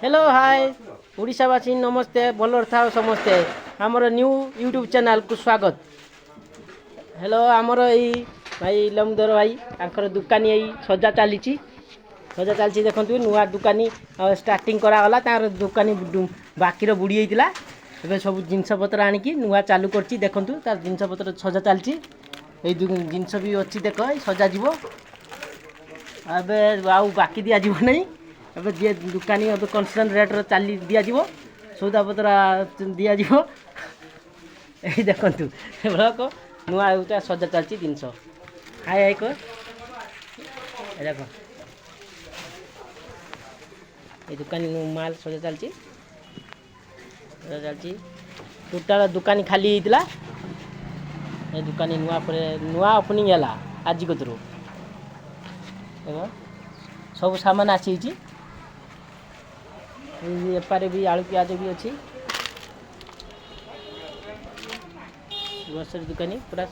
Hello hi ଓଡ଼ିଶାବାସୀ, ନମସ୍ତେ। ଭଲରେ ଥାଅ ସମସ୍ତେ। ଆମର ନ୍ୟୁ ୟୁଟ୍ୟୁବ୍ ଚ୍ୟାନେଲ୍କୁ ସ୍ୱାଗତ। ହ୍ୟାଲୋ, ଆମର ଏଇ ଭାଇ ଲମ୍ବୋଦର ଭାଇ, ତାଙ୍କର ଦୋକାନୀ ଏଇ ସଜା ଚାଲିଛି, ସଜା ଚାଲିଛି। ଦେଖନ୍ତୁ, ନୂଆ ଦୋକାନୀ ଷ୍ଟାର୍ଟିଂ କରାଗଲା। ତାଙ୍କର ଦୋକାନୀ ବାକିର ବୁଡ଼ି ଯାଇଥିଲା। ଏବେ ସବୁ ଜିନିଷପତ୍ର ଆଣିକି ନୂଆ ଚାଲୁ କରିଛି। ଦେଖନ୍ତୁ, ତାର ଜିନିଷପତ୍ର ସଜା ଚାଲିଛି। ଏଇ ଜିନିଷ ବି ଅଛି, ଦେଖ, ଏଇ ସଜାଯିବ। ଏବେ ଆଉ ବାକି ଦିଆଯିବ ନାହିଁ। ଏବେ ଯିଏ ଦୋକାନୀ, ଏବେ କନସେସନ୍ ରେଟ୍ର ଚାଲି ଦିଆଯିବ, ସଉଦାପତ୍ର ଦିଆଯିବ। ଏଇ ଦେଖନ୍ତୁ ବ୍ଲକ, ନୂଆ ଗୋଟେ ସଜା ଚାଲିଛି ଜିନିଷ। ହାଇ ହାଇ କର। ଦେଖ, ଏଇ ଦୋକାନୀ ମାଲ ସଜା ଚାଲିଛି, ସଜା ଚାଲିଛି। ଟୋଟାଲ ଦୋକାନୀ ଖାଲି ହେଇଥିଲା। ଏ ଦୋକାନୀ ନୂଆ ପରେ ନୂଆ ଓପନିଂ ହେଲା ଆଜି କତିରୁ। ଦେଖ, ସବୁ ସାମାନ ଆସିଯାଇଛି। ଏପାରେ ବି ଆଳୁ ପିଆଜ ବି ଅଛି। ଗ୍ରୋସରୀ ଦୋକାନୀ ପୁରା